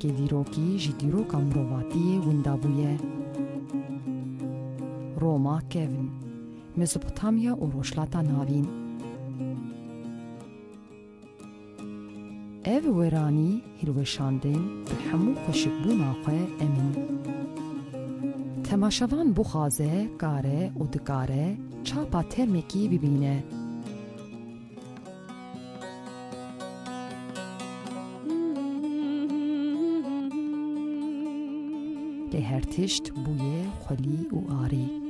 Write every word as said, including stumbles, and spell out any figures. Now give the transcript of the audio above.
Kêdîrokî ji dîroka mirovatiyê winda bûye. Roma kevn, Mezopotamya û Rojhilata Navîn. Ev weranî hilweşandin bi hemû xweşikbûna xwe em in. Temaşevan bixwaze, kare û dikare çapa termekî bibîne. Lê her tişt bûye xwelî û arî.